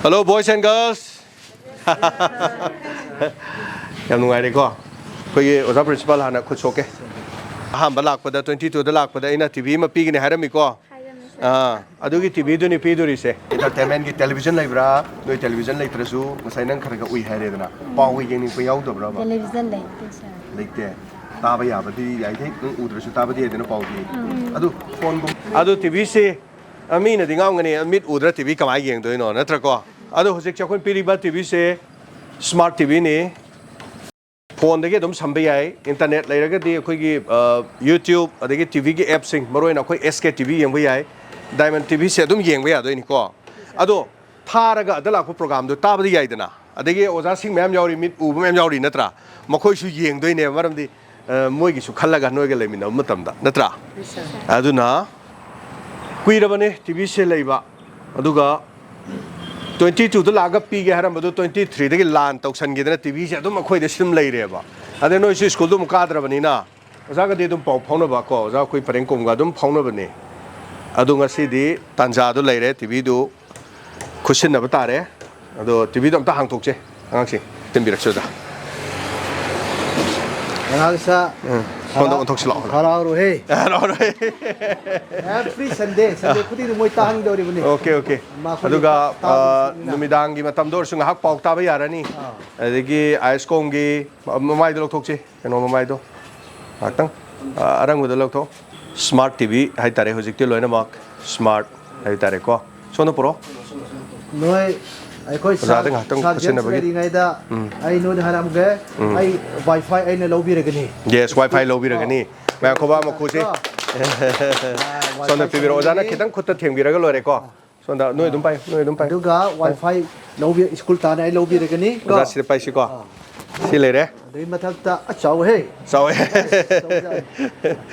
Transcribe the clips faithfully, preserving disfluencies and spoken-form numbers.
Hello, boys and girls. ꯌꯥꯝ ꯅꯨꯡꯉꯥꯏꯔꯦꯀꯣ꯫ ꯑꯩꯈꯣꯏꯒꯤ ꯑꯣꯖꯥ ꯄ꯭ꯔꯤꯟꯁꯤꯄꯥꯜ ꯍꯥꯟꯅ ꯈꯨꯠ ꯁꯣꯛꯀꯦ꯫ ꯑꯍꯥꯟꯕ ꯂꯥꯛꯄꯗ, ꯇ꯭ꯋꯦꯟꯇꯤ ꯇꯨꯗ ꯂꯥꯛꯄꯗ ꯑꯩꯅ ꯇꯤ ꯚꯤ ꯑꯃ ꯄꯤꯒꯅꯤ ꯍꯥꯏꯔꯝꯃꯤꯀꯣ꯫ ꯑꯥ, ꯑꯗꯨꯒꯤ ꯇꯤ ꯚꯤꯗꯨꯅꯤ ꯄꯤꯗꯣꯔꯤꯁꯦ꯫ Entertainment ꯀꯤ television ꯂꯩꯕ꯭ꯔꯥ? ꯅꯣꯏ television ꯂꯩꯇ꯭ꯔꯁꯨ ꯉꯁꯥꯏ ꯅꯪ ꯈꯔ ꯈꯔ ꯎꯏ ꯍꯥꯏꯔꯦꯗꯅ꯫ ꯄꯥꯎꯒ ꯌꯦꯡꯅꯤꯡꯕ ꯌꯥꯎꯗꯕ꯭ꯔꯕ? Television ꯂꯩꯇꯦ, sir꯫ ꯂꯩꯇꯦ꯫ ꯇꯥꯕ ꯌꯥꯕꯗꯤ ꯌꯥꯏꯗꯤ, ꯅꯪ ꯎꯗ꯭ꯔꯁꯨ ꯇꯥꯕꯗꯤ ꯌꯥꯏꯗꯅ ꯄꯥꯎꯗꯤ꯫ ꯎꯝ꯫ ꯑꯗꯨ ꯐꯣꯟꯒꯨꯝ-, ꯑꯗꯨ ꯇꯤ ꯚꯤꯁꯤ, ꯑ, ꯃꯤꯅꯗꯤ ꯉꯥꯎꯒꯅꯤ, "ꯃꯤꯠ ꯎꯗ꯭ꯔ ꯇꯤ ꯚꯤ ꯀꯃꯥꯏꯅ ꯌꯦꯡꯗꯣꯏꯅꯣ?" ꯅꯠꯇ꯭ꯔꯀꯣ? ꯑꯗꯣ ꯍꯧꯖꯤꯛꯁꯦ ꯑꯩꯈꯣꯏꯅ ꯄꯤꯔꯤꯕ ꯇꯤ ꯚꯤꯁꯦ smart ꯇꯤ ꯚꯤꯅꯤ꯫ ꯐꯣꯟꯗꯒꯤ ꯑꯗꯨꯝ ꯁꯝꯕ ꯌꯥꯏ꯫ Internet ꯂꯩꯔꯒꯗꯤ ꯑꯩꯈꯣꯏꯒꯤ, ꯑ, YouTube, ꯑꯗꯒꯤ ꯇꯤ ꯚꯤꯒꯤ appꯁꯤꯡ, ꯃꯔꯨꯑꯣꯏꯅ ꯑꯩꯈꯣꯏ ꯑꯦꯁ ꯀꯦ ꯇꯤ ꯚꯤ ꯌꯦꯡꯕ ꯌꯥꯏ, Diamond ꯇꯤ ꯚꯤꯁꯦ ꯑꯗꯨꯝ ꯌꯦꯡꯕ ꯌꯥꯗꯣꯏꯅꯤꯀꯣ꯫ ꯑꯗꯣ ꯊꯥꯔꯒ ꯑꯗ ꯂꯥꯛꯄ programꯗꯣ ꯇꯥꯕꯗꯤ ꯌꯥꯏꯗꯅ꯫ ꯑꯗꯒꯤ ꯑꯣꯖꯥꯁꯤꯡ ꯃꯌꯥꯝ ꯌꯥꯎꯔꯤ, ꯃꯤꯠ ꯎꯕ ꯃꯌꯥꯝ ꯌꯥꯎꯔꯤ ꯅꯠꯇ꯭ꯔꯥ? ꯃꯈꯣꯏꯁꯨ ꯌꯦꯡꯗꯣꯏꯅꯦꯕ, ꯃꯔꯝꯗꯤ, ꯑ, ꯃꯣꯏꯒꯤꯁꯨ ꯈꯜꯂꯒ ꯅꯣꯏꯒ ꯂꯩꯃꯤꯟꯅꯕ ꯃꯇꯝꯗ, ꯅꯠꯇ꯭ꯔꯥ? ꯑꯗꯨꯅ ꯀꯨꯏꯔꯕꯅꯦ ꯇꯤ ꯚꯤꯁꯦ ꯂꯩꯕ꯫ ꯑꯗꯨꯒ ꯇ꯭ꯋꯦꯟꯇꯤ ꯇꯨꯗ ꯂꯥꯛꯑꯒ ꯄꯤꯒꯦ ꯍꯥꯏꯔꯝꯕꯗꯣ, ꯇ꯭ꯋꯦꯟꯇꯤ ꯊ꯭ꯔꯤꯗꯒꯤ ꯂꯥꯟ ꯇꯧꯁꯟꯈꯤꯗꯅ ꯇꯤ ꯚꯤꯁꯦ ꯑꯗꯨꯝ ꯑꯩꯈꯣꯏꯗ ꯁꯨꯝ ꯂꯩꯔꯦꯕ꯫ ꯑꯗꯩ ꯅꯣꯏꯁꯨ ꯁ꯭ꯀꯨꯜꯗ ꯑꯃꯨꯛ ꯀꯥꯗ꯭ꯔꯕꯅꯤꯅ ꯑꯣꯖꯥꯒꯗꯤ ꯑꯗꯨꯝ ꯄꯥꯎ ꯐꯥꯎꯅꯕ ꯀꯣ, ꯑꯣꯖꯥ ꯑꯩꯈꯣꯏ ꯄꯔꯦꯡ ꯀꯣꯝꯒ ꯑꯗꯨꯝ ꯐꯥꯎꯅꯕꯅꯤ꯫ ꯑꯗꯣ ꯉꯁꯤꯗꯤ ꯇꯥꯟꯖꯥꯗꯣ ꯂꯩꯔꯦ, ꯇꯤ ꯚꯤꯗꯨ ꯈꯨꯠꯁꯤꯟꯅꯕ ꯇꯥꯔꯦ꯫ ꯑꯗꯣ ꯇꯤ ꯚꯤꯗꯣ ꯑꯝꯇ ꯍꯥꯡꯇꯣꯛꯁꯦ, ꯑꯉꯥꯡꯁꯤꯡ, ꯊꯤꯟꯕꯤꯔꯛꯁꯦ ꯑꯣꯖꯥ꯫ ꯑꯉꯥꯡꯁꯥ, ꯎꯝ, ꯐꯣꯟꯗꯣ ꯍꯔꯥꯎ-, ꯑꯣꯟꯊꯣꯛꯁꯤ ꯂꯥꯛꯑꯣ꯫ ꯍꯔꯥꯎꯔꯣꯍꯦ꯫ ꯍꯔꯥꯎꯔꯣꯍꯦ꯫ Every Sunday, Sunday ꯈꯨꯗꯤꯡꯗ ꯃꯣꯏ ꯇꯥꯍꯟꯗꯧꯔꯤꯕꯅꯤ꯫ OK, OK꯫ ꯃꯈꯣꯏꯒꯤ ꯑꯗꯨꯒ, ꯇꯥꯕ ꯑ, ꯃꯤꯁꯤꯡꯁꯤꯅ꯫ ꯅꯨꯃꯤꯗꯥꯡꯒꯤ ꯃꯇꯝꯗ ꯑꯣꯏꯔꯁꯨ ꯉꯥꯏꯍꯥꯛ ꯄꯥꯎ ꯇꯥꯕ ꯌꯥꯔꯅꯤ꯫ ꯑꯥ꯫ ꯑꯗꯒꯤ ꯑꯥꯏꯁꯀꯣꯝꯒꯤ ꯃ-, ꯃꯃꯥꯏꯗꯣ ꯂꯧꯊꯣꯛꯁꯤ, ꯀꯩꯅꯣ ꯃꯃꯥꯏꯗꯣ ꯉꯥꯏꯍꯥꯛꯇꯪ, ꯑ, ꯑꯔꯪꯕꯗꯣ ꯂꯧꯊꯣꯛ꯫ Smart ꯇꯤ ꯚꯤ ꯍꯥꯏꯇꯥꯔꯦ, ꯍꯧꯖꯤꯛꯇꯤ ꯂꯣꯏꯅꯃꯛ smart ꯍꯥꯏꯇꯥꯔꯦꯀꯣ꯫ ꯁꯣꯝꯗ ꯄꯨꯔꯛꯑꯣ꯫ ꯅꯣꯏ, ꯑꯩꯈꯣꯏ ꯑꯣꯖꯥꯗ ꯁꯥꯔ, ꯉꯥꯏꯍꯥꯛꯇꯪ ꯁꯥꯔ ꯖꯦꯝꯁ ꯈꯨꯠꯁꯤꯟꯅꯕꯒꯤ꯫ ꯂꯩꯔꯤꯉꯩꯗ ꯎꯝ꯫ ꯑꯩ ꯅꯣꯏꯗ ꯍꯥꯏꯔꯝꯒꯦ, ꯎꯝ꯫ ꯑꯩ Wi-Fi ꯑꯩꯅ ꯂꯧꯕꯤꯔꯒꯅꯤ꯫ Yes, Wi-Fi ꯂꯧꯕꯤꯔꯒꯅꯤ꯫ ꯑꯣ꯫ ꯉꯥꯏꯈꯣꯕ, ꯃꯈꯨꯁꯦ꯫ ꯑꯥ, Wi-Fi ꯁꯣꯝꯗ ꯄꯤꯕꯤꯔꯛꯑꯣ꯫ ꯑꯣꯖꯥꯅ ꯁꯝꯕꯤꯔꯒꯅꯤ꯫ ꯈꯤꯇꯪ ꯈꯨꯠꯇ ꯊꯦꯡꯕꯤꯔꯒ ꯂꯣꯏꯔꯦꯀꯣ꯫ ꯁꯣꯝꯗ ꯅꯣꯏ ꯑꯗꯨꯝ ꯄꯥꯏ, ꯅꯣꯏ ꯑꯗꯨꯝ ꯄꯥꯏ꯫ ꯑꯗꯨꯒ ꯄꯥꯏ꯫ Wi-Fi ꯂꯧꯕꯤ-, ꯁ꯭ꯀꯨꯜ ꯇꯥꯟꯅ ꯑꯩ ꯂꯧꯕꯤꯔꯒꯅꯤ ꯀꯣ꯫ ꯑꯣꯖꯥ, ꯁꯤꯗ ꯄꯥꯏꯁꯤꯀꯣ꯫ ꯑꯥ꯫ ꯁꯤ ꯂꯩꯔꯦ꯫ ꯑꯗꯨꯒꯤ ꯃꯊꯛꯇ, ꯑꯁ, ꯆꯥꯎꯋꯦꯍꯦ꯫ ꯆꯥꯎꯋꯦ꯫ ꯑꯁ, ꯆꯥꯎꯖꯥꯠꯅꯤ꯫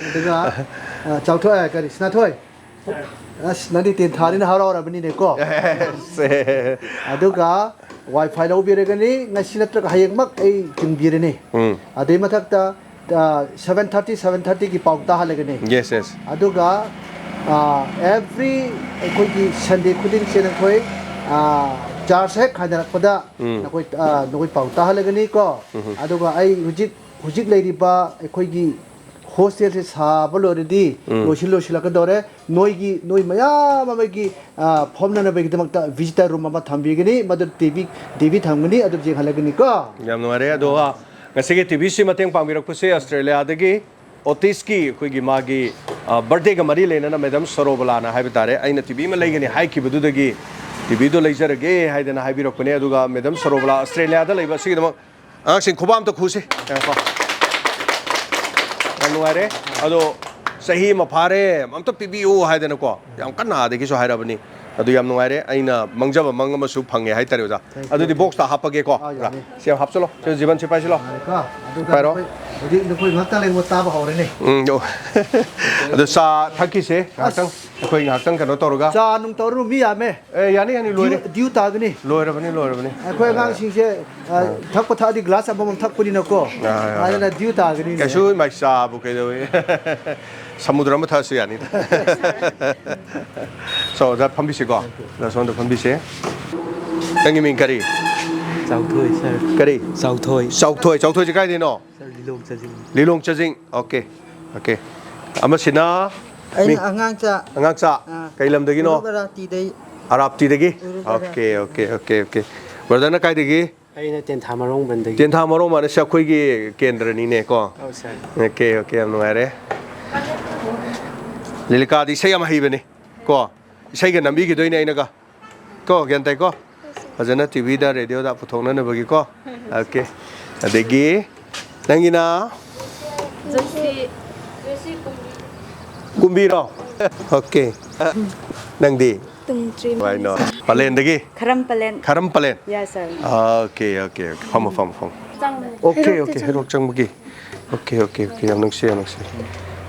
ꯑꯗꯨꯒ, ꯑ, ꯆꯥꯎꯊꯣꯛꯑꯦ, ꯀꯔꯤ, ꯁꯅꯥꯊꯣꯏ? ꯑꯁ, ꯅꯪꯗꯤ ꯇꯦꯟ ꯊꯥꯅꯤꯅ ꯍꯔꯥꯎꯔꯕꯅꯤꯅꯦꯀꯣ꯫ ꯑꯗꯨꯒ Wi-Fi ꯂꯧꯕꯤꯔꯒꯅꯤ, ꯉꯁꯤ ꯅꯠꯇ꯭ꯔꯒ ꯍꯌꯦꯡꯃꯛ ꯑꯩ ꯊꯤꯟꯕꯤꯔꯅꯤ꯫ ꯎꯝ꯫ ꯑꯗꯨꯒꯤ ꯃꯊꯛꯇ ꯑ, seven thirty, seven thirty ꯒꯤ ꯄꯥꯎ ꯇꯥꯍꯜꯂꯒꯅꯤ꯫ Yes, yes꯫ ꯑꯗꯨꯒ, ꯑ, every ꯑꯩꯈꯣꯏꯒꯤ Sunday ꯈꯨꯗꯤꯡꯁꯦ ꯅꯈꯣꯏ, ꯑ, ꯆꯥꯔꯖ ꯍꯦꯛ ꯈꯥꯏꯅꯔꯛꯄꯗ ꯎꯝ꯫ ꯅꯈꯣꯏ, ꯑ, ꯅꯈꯣꯏ ꯄꯥꯎ ꯇꯥꯍꯜꯂꯒꯅꯤ ꯀꯣ꯫ ꯎꯝ꯫ ꯑꯗꯨꯒ ꯑꯩ ꯍꯧꯖꯤꯛ, ꯍꯧꯖꯤꯛ ꯂꯩꯔꯤꯕ ꯑꯩꯈꯣꯏꯒꯤ ꯍꯣꯁꯇꯦꯜꯁꯦ ꯁꯥꯕ ꯂꯣꯏꯔꯗꯤ ꯎꯝ꯫ ꯂꯣꯏꯁꯤꯜ-, ꯂꯣꯏꯁꯤꯜꯂꯛꯀꯗꯧꯔꯦ꯫ ꯅꯣꯏꯒꯤ, ꯅꯣꯏ ꯃꯌꯥꯝ ꯑꯃꯒꯤ, ꯑ, ꯐꯝꯅꯅꯕꯒꯤꯗꯃꯛꯇ ꯚꯤꯖꯤꯇꯔ ꯔꯨꯝ ꯑꯃ ꯊꯝꯕꯤꯒꯅꯤ, ꯃꯗꯨ ꯇꯤ ꯚꯤ, ꯇꯤ ꯚꯤ ꯊꯝꯒꯅꯤ, ꯑꯗꯨ ꯌꯦꯡꯍꯜꯂꯒꯅꯤ ꯀꯣ꯫ ꯌꯥꯝ ꯅꯨꯡꯉꯥꯏꯔꯦ꯫ ꯑꯗꯣ, ꯑ, ꯉꯁꯤꯒꯤ ꯇꯤ ꯚꯤꯁꯤ ꯃꯇꯦꯡ ꯄꯥꯡꯕꯤꯔꯛꯄꯁꯦ ꯑꯁꯇ꯭ꯔꯦꯂꯤꯌꯥꯗꯒꯤ ꯑꯣꯇꯤꯁꯀꯤ ꯑꯩꯈꯣꯏꯒꯤ ꯃꯥꯒꯤ, ꯑ, ꯕꯥꯔꯗꯦꯒ ꯃꯔꯤ ꯂꯩꯅꯅ ꯃꯦꯗꯥꯝ ꯁꯔꯣꯕꯂꯥꯅ ꯍꯥꯏꯕ ꯇꯥꯔꯦ, ꯑꯩꯅ ꯇꯤ ꯚꯤ ꯑꯃ ꯂꯩꯒꯅꯤ ꯍꯥꯏꯈꯤꯕꯗꯨꯗꯒꯤ ꯇꯤ ꯚꯤꯗꯣ ꯂꯩꯖꯔꯒꯦ ꯍꯥꯏꯗꯅ ꯍꯥꯏꯕꯤꯔꯛꯄꯅꯦ꯫ ꯑꯗꯨꯒ ꯃꯦꯗꯥꯝ ꯁꯔꯣꯕꯂꯥ ꯑꯁꯇ꯭ꯔꯦꯂꯤꯌꯥꯗ ꯂꯩꯕ ꯑꯁꯤꯒꯤꯗꯃꯛ ꯑꯉꯥꯡꯁꯤꯡ ꯈꯨꯕꯥꯝ ꯑꯝꯇ ꯈꯨꯁꯤ꯫ ꯉꯥꯏꯈꯣ꯫ ꯌꯥꯝ ꯅꯨꯡꯉꯥꯏꯔꯦ꯫ ꯑꯗꯣ ꯆꯍꯤ ꯑꯃ ꯐꯥꯔꯦ, ꯑꯝꯇ ꯄꯤꯕꯤꯌꯨ ꯍꯥꯏꯗꯅꯀꯣ, ꯌꯥꯝ ꯀꯟꯅ ꯑꯥꯗꯒꯤꯁꯨ ꯍꯥꯏꯔꯕꯅꯤ꯫ ꯑꯗꯨ ꯌꯥꯝ ꯅꯨꯡꯉꯥꯏꯔꯦ, ꯑꯩꯅ ꯃꯥꯡꯖꯕ ꯃꯪ ꯑꯃꯁꯨ ꯐꯪꯉꯦ ꯍꯥꯏꯇꯥꯔꯦ ꯑꯣꯖꯥ꯫ Thank you, ꯑꯗꯨꯗꯤ thank you꯫ ꯕꯣꯛꯁꯇ ꯍꯥꯞꯄꯒꯦꯀꯣ꯫ ꯑꯥ, ꯌꯥꯅꯤ꯫ ꯁꯤ ꯍꯥꯞꯆꯜꯂꯣ, ꯁꯤ ꯖꯤꯕꯟ ꯁꯤ ꯄꯥꯏꯁꯤꯜꯂꯣ꯫ ꯌꯥꯔꯦꯀꯣ? ꯑꯗꯨꯒ ꯄꯥꯏꯔꯣ꯫ ꯑꯩꯈꯣꯏ ꯍꯧꯖꯤꯛ ꯅꯈꯣꯏ ꯉꯥꯛꯇ ꯂꯩꯕ ꯇꯥꯕ ꯍꯧꯔꯅꯤ꯫ ꯎꯝ, ꯑꯗꯣ ꯆꯥ ꯊꯛꯈꯤꯁꯦ ꯉꯥꯏꯍꯥꯛꯇꯪ, ꯑꯁ꯫ ꯑꯩꯈꯣꯏ ꯉꯥꯏꯍꯥꯛꯇꯪ ꯀꯩꯅꯣ ꯇꯧꯔꯒ꯫ ꯆꯥ ꯅꯨꯡ ꯇꯧꯔꯨ ꯃꯤ ꯌꯥꯝꯃꯦ꯫ ꯑꯦ, ꯌꯥꯅꯤ, ꯌꯥꯅꯤ, ꯂꯣꯏꯔꯦ꯫ ꯗ꯭ꯌꯨ, ꯗ꯭ꯌꯨ ꯇꯥꯒꯅꯤ꯫ ꯂꯣꯏꯔꯕꯅꯤ, ꯂꯣꯏꯔꯕꯅꯤ꯫ ꯑꯩꯈꯣꯏ ꯑꯉꯥꯡꯁꯤꯡꯁꯦ, ꯑ, ꯊꯛꯄ ꯊꯛꯑꯗꯤ ꯒ꯭ꯂꯥꯁ ꯑꯃꯃꯝ ꯊꯛꯄꯅꯤꯅꯀꯣ꯫ ꯑꯥ, ꯑꯥ, ꯑꯥ꯫ ꯑꯗꯨꯅ ꯗ꯭ꯌꯨ ꯇꯥꯒꯅꯤꯅꯦ꯫ ꯀꯩꯁꯨ ꯏꯃꯥꯏ ꯆꯥꯕꯨ ꯀꯩꯗꯧꯋꯦ? ꯁꯃꯨꯗ꯭ꯔ ꯑꯃ ꯊꯛꯑꯁꯨ ꯌꯥꯅꯤꯗ꯫ So, ꯑꯣꯖꯥ ꯐꯝꯕꯤꯁꯤꯀꯣ꯫ ꯑꯣꯖꯥ ꯁꯣꯝꯗ ꯐꯝꯕꯤꯁꯦ꯫ ꯅꯪꯒꯤ ꯃꯤꯡ ꯀꯔꯤ? ꯆꯥꯎꯊꯣꯏ, ꯁꯥꯔ꯫ ꯀꯔꯤ? ꯆꯥꯎꯊꯣꯏ꯫ ꯆꯥꯎꯊꯣꯏ, ꯆꯥꯎꯊꯣꯏꯁꯦ ꯀꯥꯏꯗꯩꯅꯣ? ꯁꯥꯔ, ꯂꯤꯂꯣꯡ ꯆꯥꯖꯤꯡ꯫ ꯂꯤꯂꯣꯡ ꯆꯥꯖꯤꯡ꯫ Okay, okay. ꯑꯃꯁꯤꯅ ꯑꯩꯅ ꯃꯤꯡ? ꯑꯉꯥꯡꯆꯥ꯫ ꯑꯉꯥꯡꯆꯥ꯫ ꯑꯥ꯫ ꯀꯩ ꯂꯝꯗꯒꯤꯅꯣ? ꯎꯔꯨꯞ ꯑꯔꯥꯇꯤꯗꯩ꯫ ꯑꯔꯥꯞꯇꯤꯗꯒꯤ? ꯎꯔꯨꯞ ꯑꯔꯥꯇꯤ꯫ Okay, okay, okay, okay. ꯕ꯭ꯔꯗꯔꯅ ꯀꯥꯏꯗꯒꯤ? ꯑꯩꯅ ꯇꯦꯟꯊꯥ ꯃꯔꯣꯡꯕꯟꯗꯒꯤ꯫ ꯇꯦꯟꯊꯥ ꯃꯔꯣꯡꯕꯟ ꯑꯁꯤ ꯑꯩꯈꯣꯏꯒꯤ ꯀꯦꯟꯗ꯭ꯔꯅꯤꯅꯦ ꯀꯣ? ꯑꯧ, ꯁꯥꯔ꯫ ꯑꯣꯀꯦ, ꯑꯣꯀꯦ, ꯌꯥꯝ ꯅꯨꯡꯉꯥꯏꯔꯦ꯫ ꯂꯤꯂꯤꯀꯥꯗꯤ ꯏꯁꯩ ꯌꯥꯝ ꯍꯩꯕꯅꯤ ꯀꯣ? ꯏꯁꯩꯒ ꯅꯝꯕꯤꯈꯤꯗꯣꯏꯅꯦ ꯑꯩꯅꯒ꯫ ꯀꯣ, ꯒ꯭ꯌꯥꯟ ꯇꯥꯏꯀꯣ? ꯐꯖꯅ ꯇꯤ ꯚꯤꯗ, ꯔꯦꯗꯤꯑꯣꯗ ꯄꯨꯊꯣꯛꯅꯅꯕꯒꯤꯀꯣ꯫ ꯑꯣꯀꯦ꯫ ꯑꯗꯒꯤ ꯅꯪꯒꯤꯅ? ꯖꯣꯁꯤ꯫ ꯀꯨꯝꯕꯤꯔꯣ? ꯑꯣꯀꯦ꯫ ꯅꯪꯗꯤ? ꯇꯨꯡꯗ꯭ꯔꯤꯃ ꯀꯃꯥꯏꯅꯣ? ꯄꯂꯦꯟꯗꯒꯤ? ꯈꯔꯝ ꯄꯂꯦꯟ꯫ ꯈꯔꯝ plane? Yes, sir꯫ Okay, okay, okay. ꯐꯝꯃꯣ, ꯐꯝꯃꯣ, ꯐꯝꯃꯣ꯫ ꯆꯪꯉꯣ꯫ ꯑꯣꯀꯦ, ꯍꯩꯔꯣꯛꯇ ꯑꯣꯀꯦ, ꯆꯪꯉꯣ꯫ ꯍꯩꯔꯣꯛ ꯆꯪꯕꯒꯤ꯫ Okay, okay, okay. ꯌꯥꯝ ꯅꯨꯡꯁꯤ, ꯌꯥꯝ ꯅꯨꯡꯁꯤ꯫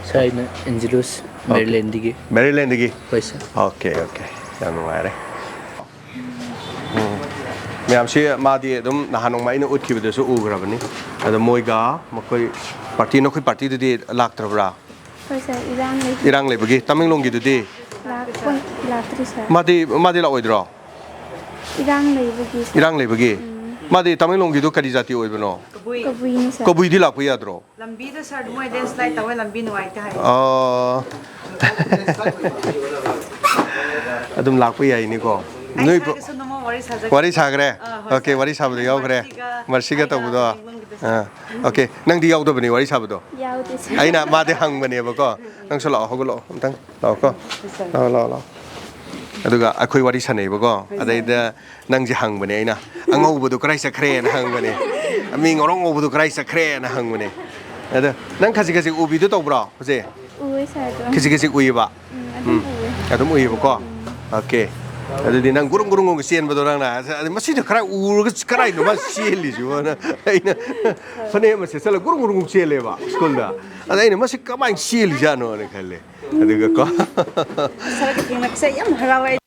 ꯁꯥꯔ, ꯑꯩꯅ ꯑꯦꯟꯖꯦꯂꯣꯁ, ꯑꯣꯀꯦ꯫ ꯃꯦꯔꯤꯂꯦꯟꯗꯒꯤ꯫ ꯃꯦꯔꯤꯂꯦꯟꯗꯒꯤ? ꯍꯣꯏ, ꯁꯥꯔ꯫ Okay, okay. ꯌꯥꯝ ꯅꯨꯡꯉꯥꯏꯔꯦ꯫ ꯎꯝ꯫ ꯃꯌꯥꯝꯁꯤ ꯃꯥꯗꯤ ꯑꯗꯨꯝ ꯅꯍꯥꯟ ꯅꯣꯡꯃ ꯑꯩꯅ ꯎꯠꯈꯤꯕꯗꯁꯨ ꯎꯈ꯭ꯔꯕꯅꯤ꯫ ꯑꯗꯣ ꯃꯣꯏꯒ ꯃꯈꯣꯏ ꯄꯥꯔꯇꯤ, ꯅꯈꯣꯏ ꯄꯥꯔꯇꯤꯗꯨꯗꯤ ꯂꯥꯛꯇ꯭ꯔꯕ꯭ꯔꯥ? ꯍꯣꯏ, ꯁꯥꯔ, ꯏꯔꯥꯡ ꯂꯩ꯫ ꯏꯔꯥꯡ ꯂꯩꯕꯒꯤ? ꯇꯃꯦꯡꯂꯣꯡꯒꯤꯗꯨꯗꯤ? ꯂꯥꯛꯄ-, ꯂꯥꯛꯇ꯭ꯔꯤ, ꯁꯥꯔ꯫ ꯃꯥꯗꯤ, ꯃꯥꯗꯤ ꯂꯥꯛꯑꯣꯏꯗ꯭ꯔꯣ? ꯏꯔꯥꯡ ꯂꯩꯕꯒꯤ꯫ ꯏꯔꯥꯡ ꯂꯩꯕꯒꯤ? ꯎꯝ꯫ ꯃꯥꯗꯤ ꯇꯃꯦꯡꯂꯣꯡꯒꯤꯗꯣ ꯀꯔꯤ ꯖꯥꯇꯤ ꯑꯣꯏꯕꯅꯣ? ꯀꯕꯨꯏꯅꯤ, ꯁꯥꯔ꯫ ꯀꯕꯨꯏꯗꯤ ꯂꯥꯛꯄ ꯌꯥꯗ꯭ꯔꯣ? ꯂꯝꯕꯤꯗ, ꯁꯥꯔ, ꯃꯣꯏ ꯂꯦꯟꯁ꯭ꯂꯥꯏꯗ ꯇꯧꯋꯦ, ꯂꯝꯕꯤ ꯅꯨꯡꯉꯥꯏꯇꯦ ꯍꯥꯏ꯫ ꯑꯥ꯫ ꯑꯗꯨꯝ ꯂꯥꯛꯄ ꯌꯥꯏꯅꯤꯀꯣ꯫ ꯑꯩ ꯅꯣꯏ ꯁꯥꯔꯒꯁꯨ ꯅꯣꯡꯃ ꯋꯥꯔꯤ ꯁꯥꯖꯒꯦ꯫ ꯋꯥꯔꯤ ꯁꯥꯈ꯭ꯔꯦ? ꯑꯥ, ꯍꯣꯏ, OK, ꯁꯥꯔ꯫ ꯋꯥꯔꯤ ꯁꯥꯕꯗꯣ ꯌꯥꯎꯈ꯭ꯔꯦ꯫ ꯃꯔꯁꯤꯒ ꯃꯔꯁꯤꯒ ꯑꯩꯒ ꯇꯧꯕꯗꯣ꯫ ꯌꯦꯡꯕꯝꯒꯤꯗꯣ, ꯁꯥꯔ꯫ ꯑꯥ꯫ OK, ꯅꯪꯗꯤ ꯌꯥꯎꯗꯕꯅꯤ ꯋꯥꯔꯤ ꯁꯥꯕꯗꯣ? ꯌꯥꯎꯗꯦ, ꯁꯥꯔ꯫ ꯑꯩꯅ, ꯃꯥꯗꯤ ꯍꯪꯕꯅꯦꯕꯀꯣ꯫ ꯅꯪꯁꯨ ꯂꯥꯛꯑꯣ, ꯍꯧꯒꯠꯂꯛꯑꯣ ꯑꯝꯇꯪ꯫ ꯂꯥꯛꯑꯣꯀꯣ꯫ ꯍꯣꯏ, ꯁꯥꯔ꯫ ꯂꯥꯛꯑꯣ, ꯂꯥꯛꯑꯣ, ꯂꯥꯛꯑꯣ꯫ ꯑꯗꯨꯒ ꯑꯩꯈꯣꯏ ꯋꯥꯔꯤ ꯁꯥꯟꯅꯩꯕꯀꯣ꯫ ꯍꯣꯏ, ꯁꯥꯔ꯫ ꯑꯗꯩꯗ ꯅꯪꯁꯦ ꯍꯪꯕꯅꯦ ꯑꯩꯅ, "ꯑꯉꯧꯕꯗꯣ ꯀꯔꯥꯏ ꯆꯠꯈ꯭ꯔꯦꯅ?" ꯍꯪꯕꯅꯦ꯫ "ꯃꯤ ꯉꯧꯔꯣꯛ ꯉꯧꯕꯗꯣ ꯀꯔꯥꯏ ꯆꯠꯈ꯭ꯔꯦꯅ?" ꯍꯪꯕꯅꯦ꯫ ꯑꯗꯣ ꯅꯪ ꯈꯖꯤꯛ ꯈꯖꯤꯛ ꯎꯕꯤꯗꯣ ꯇꯧꯕ꯭ꯔꯣ ꯍꯧꯖꯤꯛ? ꯎꯋꯦ, ꯁꯥꯔ, ꯑꯗꯣ꯫ ꯈꯖꯤꯛ ꯈꯖꯤꯛ ꯎꯏꯌꯦꯕ? ꯎꯝ, ꯑꯗꯨꯝ ꯎꯝ, ꯎꯋꯦ꯫ ꯑꯗꯨꯝ ꯎꯏꯌꯦꯕꯀꯣ? ꯎꯝ꯫ OK꯫ ꯑꯗꯨꯗꯤ ꯅꯪ ꯒꯨꯔꯨꯡ ꯒꯨꯔꯨꯡ ꯒꯨꯔꯨꯡ ꯆꯦꯟꯕꯗꯣ ꯅꯪꯅ, "ꯑꯁ, ꯑꯗ ꯃꯁꯤꯗ ꯈꯔ ꯎꯔꯒ ꯀꯔꯥꯏꯅꯣ ꯃꯥ ꯆꯦꯜꯂꯤꯁꯤꯕꯣꯅ?" ꯑꯩꯅ ꯐꯅꯦꯛ ꯑꯃ ꯁꯦꯠꯆꯜꯂꯒ ꯒꯨꯔꯨꯡ ꯒꯨꯔꯨꯡ ꯆꯦꯜꯂꯦꯕ ꯁ꯭ꯀꯨꯜꯗ꯫ ꯑꯗ ꯑꯩꯅ, "ꯃꯁꯤ ꯀꯃꯥꯏꯅ ꯆꯦꯜꯂꯤꯖꯥꯠꯅꯣꯅ?" ꯈꯜꯂꯦ꯫ ꯑꯗꯨꯒꯀꯣ꯫ ꯁꯥꯔꯒ ꯊꯦꯡꯅꯕꯁꯦ ꯌꯥꯝ ꯍꯔꯥꯎꯋꯦ꯫ ꯑꯦ꯫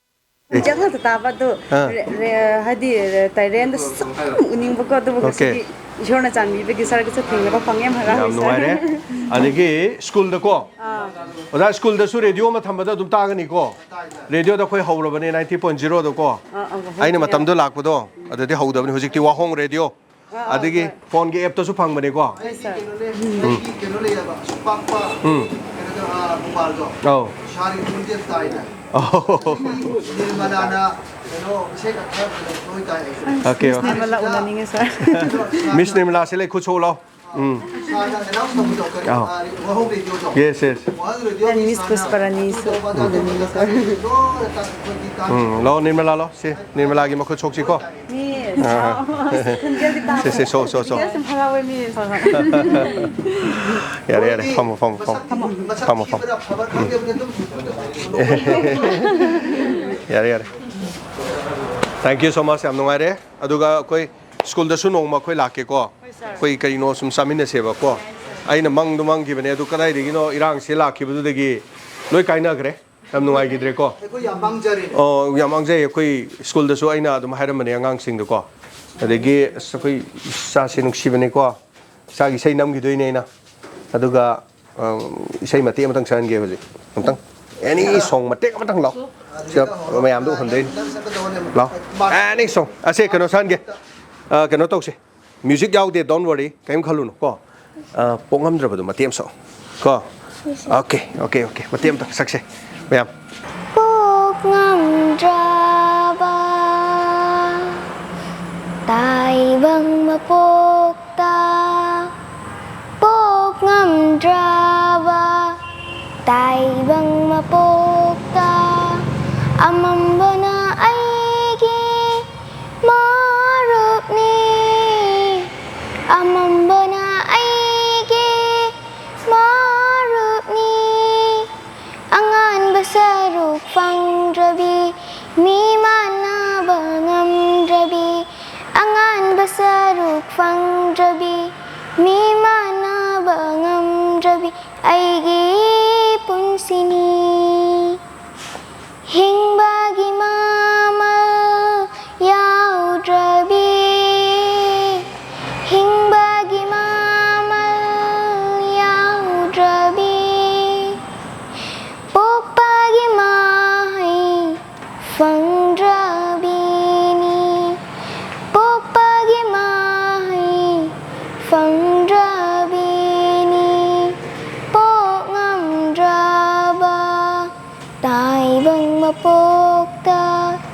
ꯈꯣꯟꯖꯦꯜ ꯈꯛꯇ ꯇꯥꯕ ꯑꯗꯨ ꯑꯥ꯫ ꯔꯦ-, ꯔꯦ-, ꯍꯥꯏꯗꯤ ꯇꯥꯏꯔꯦꯟꯗ ꯁꯛ ꯌꯥꯝ ꯎꯅꯤꯡꯕꯀꯣ, ꯑꯗꯨꯕꯨ OK꯫ ꯉꯁꯤꯗꯤ ꯏꯁꯣꯔꯅ ꯆꯥꯟꯕꯤꯕꯒꯤ ꯁꯥꯔꯒꯁꯨ ꯊꯦꯡꯅꯕ ꯐꯪꯉꯦ, ꯌꯥꯝ ꯍꯔꯥꯎꯋꯦ, ꯌꯥꯝ ꯁꯥꯔ꯫ ꯅꯨꯡꯉꯥꯏꯔꯦ꯫ ꯑꯗꯒꯤ ꯁ꯭ꯀꯨꯜꯗꯀꯣ, ꯑꯥ꯫ ꯑꯣꯖꯥ, ꯁ꯭ꯀꯨꯜꯗꯁꯨ ꯔꯦꯗꯤꯑꯣ ꯑꯃ ꯊꯝꯕꯗ ꯑꯗꯨꯝ ꯇꯥꯒꯅꯤꯀꯣ? ꯔꯦꯗꯤꯑꯣꯗ ꯑꯩꯈꯣꯏ ꯍꯧꯔꯕꯅꯦ, ninety point zero ꯗꯀꯣ꯫ ꯑꯥ, ꯑꯥ, ꯍꯧꯔꯕꯅꯦ꯫ ꯑꯩꯅ ꯃꯇꯝꯗꯣ ꯂꯥꯛꯄꯗꯣ ꯑꯗꯨꯗꯤ ꯍꯧꯗꯕꯅꯤ, ꯍꯧꯖꯤꯛꯇꯤ ꯋꯥꯍꯣꯡ ꯔꯦꯗꯤꯑꯣ꯫ ꯑꯥ, ꯑꯥ, ꯑꯗꯒꯤ ꯍꯣꯏ꯫ ꯐꯣꯟꯒꯤ ꯑꯦꯞꯇꯁꯨ ꯐꯪꯕꯅꯦꯀꯣ꯫ ꯍꯣꯏ, ꯁꯥꯔ꯫ ꯎꯝ꯫ ꯀꯩꯅꯣ ꯂꯩꯌꯦꯕ, ꯁꯨꯄꯥꯛꯄ, ꯎꯝ꯫ ꯀꯩꯅꯣꯗꯣ, ꯑꯥ, ꯒꯣꯄꯥꯜꯗꯣ꯫ ꯑꯧ꯫ ꯁꯥꯔꯒꯤ ꯈꯣꯟꯖꯦꯜ ꯇꯥꯏꯅꯦ꯫ ꯑꯧ꯫ ꯅꯤꯔꯃꯂꯥꯅ ꯀꯩꯅꯣ, ꯏꯁꯩ ꯈꯔ ꯈꯔ ꯂꯣꯏ ꯇꯥꯏ ꯑꯩꯁꯨ꯫ ꯑꯁ, OK, ꯃꯤꯁ OK꯫ ꯅꯤꯔꯃꯂꯥ ꯎꯅꯅꯤꯡꯉꯦ, ꯁꯥꯔ꯫ ꯃꯤꯁ ꯅꯤꯔꯃꯂꯥꯁꯦ ꯂꯩ, ꯈꯨꯠ ꯁꯣꯛꯂꯣ꯫ ꯎꯝ꯫ ꯁꯥꯔꯅ ꯑꯦꯅꯥꯎꯟꯁ ꯇꯧꯕꯗꯣ, ꯀꯔꯤ, ꯑꯧ꯫ ꯑꯥ, ꯋꯥꯍꯣꯡ ꯔꯦꯗꯤꯑꯣꯗꯣ꯫ Yes, yes꯫ ꯋꯥꯍꯣꯡ ꯔꯦꯗꯤꯑꯣꯒꯤ And ꯃꯤꯁ ꯁꯥꯔꯅ ꯄꯨꯁꯄꯔꯥꯅꯤꯁꯨ ꯑꯗꯨ ꯇꯧꯕ, ꯑꯗꯥ ꯇꯧꯕ, ꯎꯝ꯫ ꯂꯣꯏꯅ ꯇꯥꯛꯄꯤ ꯈꯣꯠꯄꯤ ꯇꯥꯛꯄꯤ꯫ ꯎꯝ, ꯂꯥꯛꯑꯣ, ꯅꯤꯔꯃꯂꯥ, ꯂꯥꯛꯑꯣ꯫ ꯁꯦ, ꯅꯤꯔꯃꯂꯥꯒꯤ ꯃꯈꯨꯠ ꯁꯣꯛꯁꯤꯀꯣ꯫ ꯃꯤꯁ꯫ ꯑꯥ꯫ ꯈꯣꯟꯖꯦꯜꯗꯤ ꯇꯥꯕ꯫ ꯁꯦ, ꯁꯦ, ꯁꯣ, ꯁꯣ, ꯁꯣ꯫ ꯌꯥꯝ ꯍꯔꯥꯎꯋꯦ, ꯃꯤꯁ꯫ ꯌꯥꯔꯦ, ꯌꯥꯔꯦ, ꯐꯝꯃꯣ, ꯐꯝꯃꯣ, ꯐꯝꯃꯣ꯫ ꯐꯝꯃꯣ, ꯐꯝꯃꯣ꯫ ꯎꯝ꯫ ꯌꯥꯔꯦ, ꯌꯥꯔꯦ꯫ Thank you so much, ꯌꯥꯝ ꯅꯨꯡꯉꯥꯏꯔꯦ꯫ ꯑꯗꯨꯒ ꯑꯩꯈꯣꯏ ꯁ꯭ꯀꯨꯜꯗꯁꯨ ꯅꯣꯡꯃ ꯑꯩꯈꯣꯏ ꯂꯥꯛꯀꯦꯀꯣ꯫ ꯍꯣꯏ, ꯁꯥꯔ꯫ ꯑꯩꯈꯣꯏ ꯀꯔꯤꯅꯣ ꯁꯨꯝ ꯆꯥꯃꯤꯟꯅꯁꯦꯕꯀꯣ꯫ ꯑꯩꯅ ꯃꯪꯗꯣ ꯃꯪꯈꯤꯕꯅꯦ, ꯑꯗꯨ ꯀꯗꯥꯏꯗꯒꯤꯅꯣ ꯏꯔꯥꯡꯁꯦ ꯂꯥꯛꯈꯤꯕꯗꯨꯗꯒꯤ ꯂꯣꯏ ꯀꯥꯏꯅꯈ꯭ꯔꯦ꯫ ꯌꯥꯝ ꯅꯨꯡꯉꯥꯏꯈꯤꯗ꯭ꯔꯦꯀꯣ꯫ ꯑꯩꯈꯣꯏ ꯌꯥꯝ ꯃꯥꯡꯖꯔꯦ꯫ ꯑꯣ, ꯌꯥꯝ ꯃꯥꯡꯖꯩ꯫ ꯑꯩꯈꯣꯏ ꯁ꯭ꯀꯨꯜꯗꯁꯨ ꯑꯩꯅ ꯑꯗꯨꯝ ꯍꯥꯏꯔꯝꯕꯅꯦ ꯑꯉꯥꯡꯁꯤꯡꯗꯀꯣ꯫ ꯑꯗꯒꯤ ꯑꯁ, ꯑꯩꯈꯣꯏ ꯏꯆꯥꯁꯦ ꯅꯨꯡꯁꯤꯕꯅꯦꯀꯣ꯫ ꯏꯆꯥꯒꯤ ꯏꯁꯩ ꯅꯝꯈꯤꯗꯣꯏꯅꯦ ꯑꯩꯅ꯫ ꯑꯗꯨꯒ, ꯑ, ꯏꯁꯩ ꯃꯇꯦꯛ ꯑꯃꯇꯪ ꯁꯛꯍꯟꯒꯦ ꯍꯧꯖꯤꯛ꯫ ꯑꯝꯇꯪ꯫ Any song ꯃꯇꯦꯛ ꯑꯃꯇꯪ ꯂꯥꯎ꯫ ꯁꯤꯗ ꯃꯌꯥꯝꯗꯣ ꯎꯍꯟꯗꯣꯏꯅꯤ꯫ ꯂꯥꯎ꯫ ꯑꯦꯅꯤ ꯁꯣꯡ꯫ ꯑꯁꯦ, ꯀꯩꯅꯣ ꯁꯥꯟꯒꯦ꯫ ꯑ, ꯀꯩꯅꯣ ꯇꯧꯁꯦ꯫ ꯃ꯭ꯌꯨꯖꯤꯛ ꯌꯥꯎꯗꯦ, don't worry, ꯀꯔꯤꯝ ꯈꯜꯂꯨꯅꯨ ꯀꯣ꯫ ꯑ, ꯄꯣꯛ ꯉꯝꯗ꯭ꯔꯕꯗꯣ ꯃꯇꯦꯛ ꯑꯃ ꯁꯛꯑꯣ ꯀꯣ꯫ ꯑꯣꯀꯦ, ꯑꯣꯀꯦ, ꯑꯣꯀꯦ, ꯃꯇꯦꯛ ꯑꯃꯇꯪ ꯁꯛꯁꯦ ꯃꯌꯥꯝ꯫ ꯄꯣꯛ ꯉꯝꯗ꯭ꯔꯕ ꯇꯥꯏꯕꯪ ꯃꯄꯣꯛꯇ, ꯄꯣꯛ ꯉꯝꯗ꯭ꯔꯕ ꯇꯥꯏꯕꯪ ꯃꯄꯣꯛꯇ, ꯑꯃꯝꯕꯅ ꯑꯩꯒꯤ ꯃꯔꯨꯞꯅꯤ, ꯑꯃꯝꯕꯅ ꯑꯩꯒꯤ ꯃꯔꯨꯞꯅꯤ꯫ ꯑꯉꯥꯟꯕ ꯁꯔꯨꯛ ꯐꯪꯗ꯭ꯔꯕꯤ, ꯃꯤ ꯃꯥꯟꯅꯕ ꯉꯝꯗ꯭ꯔꯕꯤ, ꯑꯉꯥꯟꯕ ꯁꯔꯨꯛ ꯐꯪꯗ꯭ꯔꯕꯤ, ꯃꯤ ꯃꯥꯟꯅꯕ ꯉꯝꯗ꯭ꯔꯕꯤ ꯑꯩꯒꯤ ꯄꯨꯟꯁꯤꯅꯤ꯫ ꯍꯤꯡꯕꯒꯤ ꯃꯃꯜ ꯌꯥꯎꯗ꯭ꯔꯕꯤ, ꯍꯤꯡꯕꯒꯤ ꯃꯃꯜ ꯌꯥꯎꯗ꯭ꯔꯕꯤ, ꯄꯣꯛꯄꯒꯤ ꯃꯍꯩ ꯐꯪꯗ꯭ꯔꯕꯤꯅꯤ, ꯄꯣꯛꯄꯒꯤ ꯃꯍꯩ ꯐꯪꯗ꯭ꯔꯕꯤꯅꯤ, ꯄꯣꯛ ꯉꯝꯗ꯭ꯔꯕ ꯇꯥꯏꯕꯪ ꯃꯄꯣꯛꯇ꯫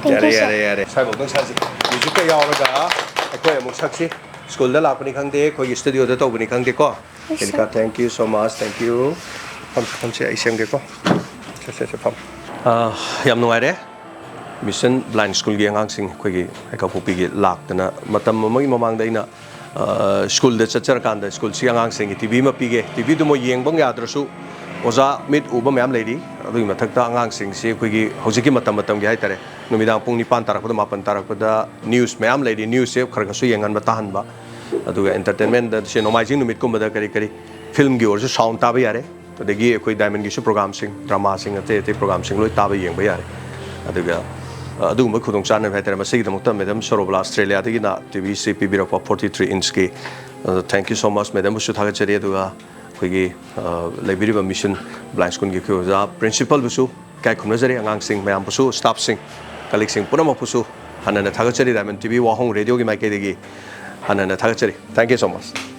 Thank you, ꯌꯥꯔꯦ, sir꯫ ꯌꯥꯔꯦ, ꯌꯥꯔꯦ꯫ ꯁ꯭ꯋꯥꯏꯐꯥꯎꯗꯪ ꯁꯥꯁꯤ꯫ ꯃ꯭ꯌꯨꯖꯤꯛꯀ ꯌꯥꯎꯔꯒ ꯑꯩꯈꯣꯏ ꯑꯃꯨꯛ ꯁꯛꯁꯤ꯫ ꯁ꯭ꯀꯨꯜꯗ ꯂꯥꯛꯄꯅꯤ ꯈꯪꯗꯦ, ꯑꯩꯈꯣꯏꯒꯤ ꯁ꯭ꯇꯨꯗꯤꯑꯣꯗ ꯇꯧꯕꯅꯤ ꯈꯪꯗꯦꯀꯣ꯫ Yes, sir꯫ Annika, thank you so much, thank you꯫ ꯐꯝꯁꯤ, ꯐꯝꯁꯤ, ꯑꯩ ꯁꯦꯝꯒꯦꯀꯣ꯫ ꯁꯦ, ꯁꯦ, ꯁꯦ, ꯐꯝ꯫ ꯑ, ꯌꯥꯝ ꯅꯨꯡꯉꯥꯏꯔꯦ꯫ ꯃꯤꯁꯟ ꯕ꯭ꯂꯥꯏꯟ ꯁ꯭ꯀꯨꯜꯒꯤ ꯑꯉꯥꯡꯁꯤꯡ ꯑꯩꯈꯣꯏꯒꯤ ꯀꯥꯡꯄꯣꯛꯄꯤꯒꯤ ꯂꯥꯛꯇꯅ ꯃꯇꯝ ꯑꯃꯒꯤ ꯃꯃꯥꯡꯗ ꯑꯩꯅ, ꯑ, ꯁ꯭ꯀꯨꯜꯗ ꯆꯠꯆꯔꯀꯥꯟꯗ ꯁ꯭ꯀꯨꯜꯁꯤ ꯑꯉꯥꯡꯁꯤꯡꯒꯤ ꯇꯤ ꯚꯤ ꯑꯃ ꯄꯤꯒꯦ꯫ ꯇꯤ ꯚꯤꯗꯨ ꯃꯣꯏ ꯌꯦꯡꯕ ꯌꯥꯗ꯭ꯔꯁꯨ ꯑꯣꯖꯥ ꯃꯤꯠ ꯎꯕ ꯃꯌꯥꯝ ꯂꯩꯔꯤ꯫ ꯑꯗꯨꯒꯤ ꯃꯊꯛꯇ ꯑꯉꯥꯡꯁꯤꯡꯁꯤ ꯑꯩꯈꯣꯏꯒꯤ ꯍꯧꯖꯤꯛꯀꯤ ꯃꯇꯝ ꯃꯇꯝꯒꯤ ꯍꯥꯏꯇꯥꯔꯦ, ꯅꯨꯃꯤꯗꯥꯡ ꯄꯨꯡ ꯅꯤꯄꯥꯟ ꯇꯥꯔꯛꯄꯗ, ꯃꯥꯄꯟ ꯇꯥꯔꯛꯄꯗ ꯅ꯭ꯌꯨꯁ ꯃꯌꯥꯝ ꯂꯩꯔꯤ꯫ ꯅ꯭ꯌꯨꯁꯁꯦ ꯈꯔ ꯈꯔꯁꯨ ꯌꯦꯡꯍꯟꯕ, ꯇꯥꯍꯟꯕ꯫ ꯑꯗꯨꯒ ꯑꯦꯟꯇꯔꯇꯦꯟꯃꯦꯟꯗ ꯁꯦ ꯅꯣꯡꯃꯥꯏꯖꯤꯡ ꯅꯨꯃꯤꯠꯀꯨꯝꯕꯗ ꯀꯔꯤ ꯀꯔꯤ ꯐꯤꯜꯝꯒꯤ ꯑꯣꯏꯔꯁꯨ ꯁꯥꯎꯟ ꯇꯥꯕ ꯌꯥꯔꯦ꯫ ꯑꯗꯒꯤ ꯑꯩꯈꯣꯏ ꯗꯥꯏꯃꯟꯒꯤꯁꯨ ꯄ꯭ꯔꯣꯒꯥꯝꯁꯤꯡ, ꯗ꯭ꯔꯃꯥꯁꯤꯡ, ꯑꯇꯩ ꯑꯇꯩ ꯄ꯭ꯔꯣꯒꯥꯝꯁꯤꯡ ꯂꯣꯏ ꯇꯥꯕ ꯌꯦꯡꯕ ꯌꯥꯔꯦ꯫ ꯑꯗꯨꯒ, ꯑ, ꯑꯗꯨꯒꯨꯝꯕ ꯈꯨꯗꯣꯡꯆꯥꯅꯕ ꯍꯥꯏꯇꯥꯔꯦ, ꯃꯁꯤꯒꯤꯗꯃꯛꯇ ꯃꯦꯗꯥꯝ ꯁꯣꯔꯣꯕꯂꯥ ꯑꯁꯇ꯭ꯔꯦꯂꯤꯌꯥꯗꯒꯤꯅ ꯇꯤ ꯚꯤꯁꯤ ꯄꯤꯕꯤꯔꯛꯄ ꯐꯣꯔꯇꯤ ꯊ꯭ꯔꯤ ꯏꯟꯁꯀꯤ, ꯑ, thank you so much ꯃꯦꯗꯥꯝꯕꯨꯁꯨ ꯊꯥꯒꯠꯆꯔꯤ꯫ ꯑꯗꯨꯒ ꯑꯩꯈꯣꯏꯒꯤ, ꯑ, ꯂꯩꯕꯤꯔꯤꯕ ꯃꯤꯁꯟ ꯕ꯭ꯂꯥꯏꯟ ꯁ꯭ꯀꯨꯜꯒꯤ ꯑꯩꯈꯣꯏ ꯑꯣꯖꯥ ꯄ꯭ꯔꯤꯟꯁꯤꯄꯜꯕꯨꯁꯨ ꯏꯀꯥꯏ ꯈꯨꯝꯅꯖꯔꯤ, ꯑꯉꯥꯡꯁꯤꯡ ꯃꯌꯥꯝꯕꯨꯁꯨ, ꯁ꯭ꯇꯥꯐꯁꯤꯡ꯫ ꯀꯂꯤꯛꯁꯤꯡ ꯄꯨꯝꯅꯃꯛꯄꯨꯁꯨ ꯍꯟꯅ ꯍꯟꯅ ꯊꯥꯒꯠꯆꯔꯤ꯫ ꯗꯥꯏꯃꯟ ꯇꯤ ꯚꯤ ꯋꯥꯍꯣꯡ ꯔꯦꯗꯤꯑꯣꯒꯤ ꯃꯥꯏꯀꯩꯗꯒꯤ ꯍꯟꯅ ꯍꯟꯅ ꯊꯥꯒꯠꯆꯔꯤ꯫ Thank you so much꯫